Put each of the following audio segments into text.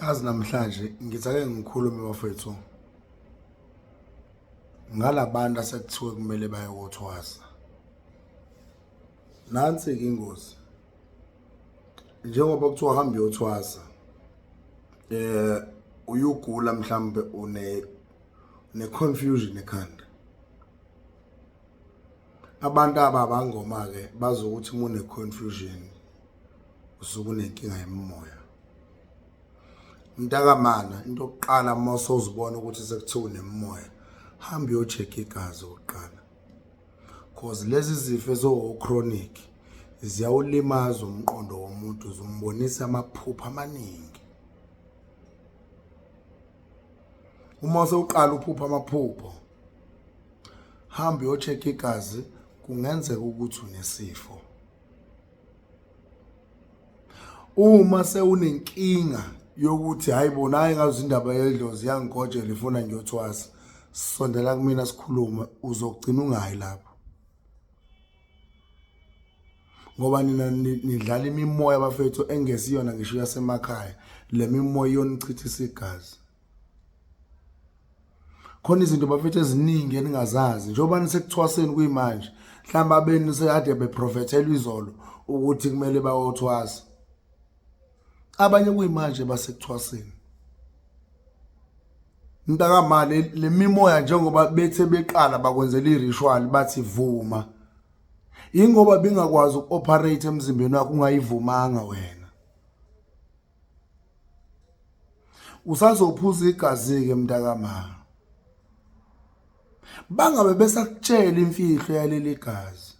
Yazi namhlanje ngithi ake ngikhulume bafethu ngalabantu asekuthiwe kumele baye kothwasa. Nansi-ke ingozi. Njengoba kuthiwa hamba uyothwasa eh uyugula mhlambe une ne confusion ekhanda. Abantu ababangoma ke bazokuthi mune confusion usuke unenkinga yemimoya. Mntakamana into yokuqala uma usozibona ukuthi sekuthiwa unemimoya hamba uyo-check igazi okokuqala cause lezi zifo eziwo-chronic ziyawulimaza umqondo womuntu zimbonisa amaphupho amaningi uma sewuqala uphupha amaphupho hamba uyo-check igazi kungenzeka ukuthi unesifo Uma sewunenkinga yokuthi hayi bona hayi ngazi indaba yedlozi yangigojela ifuna ngiyothwasa sondela kumina sikhulume uzogcina ungayi lapho ngoba nina nidlala imimoya bafethu engesiyona ngisho yasemakhaya le mimoya iyonichithisa igazi khona izinto bafethu eziningi eningazazi njengoba nisekuthwaseni kuyimanje mhlawumbe abeni sekade beprofethelwa izolo ukuthi kumele bayothwasa abanye kuyimanje basekuthwaseni mntakamali le mimoya njengoba bethe beqala bakwenzela i-ritual bathi vuma ingoba bingakwazi uku-operate emzimbeni wakho ungayivumanga wena Usazophuza igazi-ke mntakama. Bangabe besakutshela imfihlo yaleli gazi.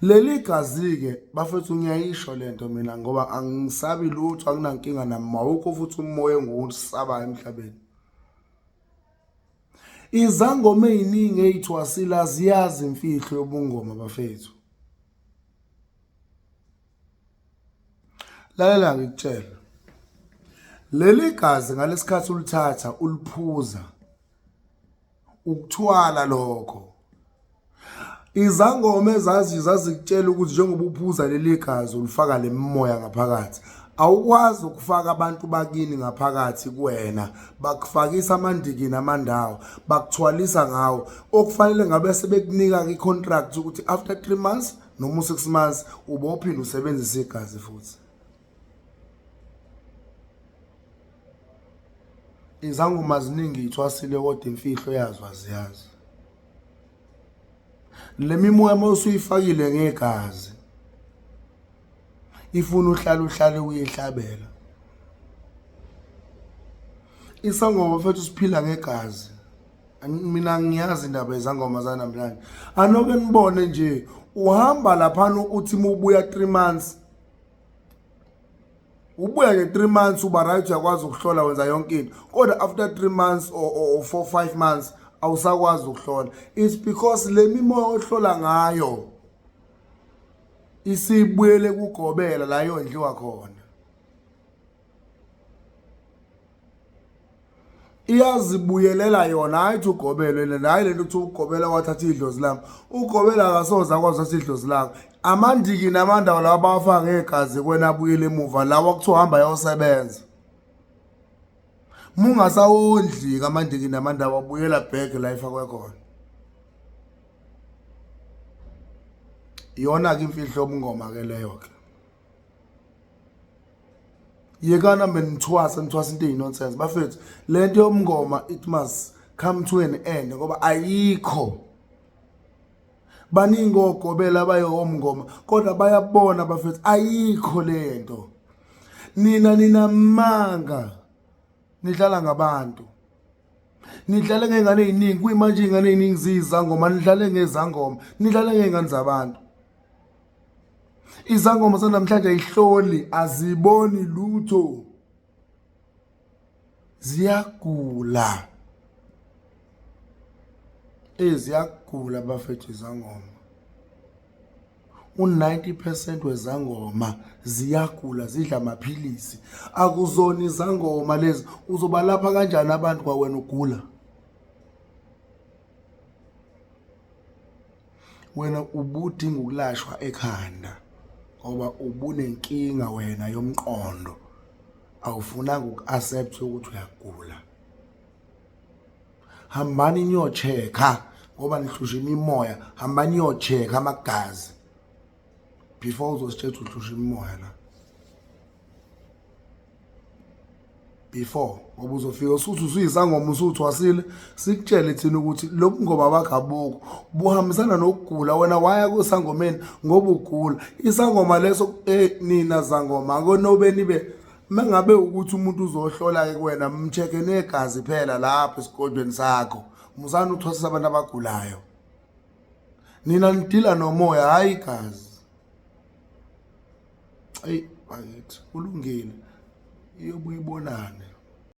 Leli gazi-ke bafethu ngiyayisho lento mina ngoba angisabi lutho anginankinga nami awukho futhi umoya engiwusabayo emhlabeni. Izangoma ey'ningi ey'thwasile aziyazi imfihlo yobungoma bafethu. Lalela ngikutshela. Leli gazi ngalesikhathi ulithatha uliphuza ukuthwala lokho. Izangoma ezazi zazikutshela ukuthi njengoba uphuza leli gazi ulifaka lemimoya ngaphakathi. Awukwazi ukufaka abantu bakini ngaphakathi kuwena bakufakisa amandiki namandawo bakuthwalisa ngawo okufanele ngabe sebekunika i-contract ukuthi after 3 months noma u-six months ubophinde usebenzise igazi futhi izangoma ziningi ithwasile kodwa imfihlo yazo aziyazi le mimoya uma usuyifakile ngegazi ifuna uhlale uhlale uyihlabela isangoma mfethu siphila ngegazi mina ngiyazi indaba yezangoma zanamhlanje anoke nibone nje uhamba laphana uthi uma ubuya 3 months ubuya nje 3 months uba right uyakwazi ukuhlola wenza yonke into kodwa after 3 months or 4 5 months awusakwazi ukuhlola it's because le mimoya ohlola ngayo isibuyele kugobela la yondliwa khona Iyazibuyelela yona hayi ukuthi ugobelwe lena hayi lento kuthiwa ugobela wathatha idlozi lami ugobela akasoze akwazi uthatha idlozi lakho amandiki namandawo lawa bawafaka ngegazi kwena abuyele emuva lawa kuthiwa hamba yosebenza mungasawondli amandiki namandawo abuyela back la ifakwe khona iyona ke imfihlo yobungoma ke leyo ke Yekani hambe nithwase nithwase into eyi-nonsense bafethu le nto yomngoma it must come to an end ngoba ayikho baningi ogobela abayomngoma kodwa bayabona bafethu ayikho le nto nina ninamanga nidlala ngabantu nidlale ngey'ngane ey'ningi kuyimanje iy'ngane ey'ningi ziyizangoma nidlale ngezangoma nidlale ngey'ngane zabantu Izangoma zanamhlanje ayihloli aziboni lutho. Ziyagula. Eh ziyagula bafethu izangoma. U-90% wezangoma ziyagula zidla amaphilisi. Akuzona izangoma lezi uzobalapha kanjani abantu kwawena ugula? Wena ubudinga ukulashwa ekhanda ngoba ubunenkinga wena yomqondo. Awufunanga uku-accept ukuthi uyagula. Hambani niyo-check-a ngoba nihlusha imimoya, hambani niyo-check-a amagazi before uzositshela ukuthi uhlusha imimoya la. Before ngoba uzofika usuthi usuyisangoma usuthwasile, sikutshele thina ukuthi lobungoma bakho abukho, buhambisana nokugula. Wena waya kusangomeni ngoba ugula. Isangoma leso, nina zangoma akonobe nibe mengabe ukuthi umuntu uzohlola ke kuwena, mcheck negazi phela lapho esigodlweni sakho. Musani ukuthwasisa abantu abagulayo. Nina nidila nomoya, hayi igazi. Eyi bakithi, kulungile, iyobuye ibonane.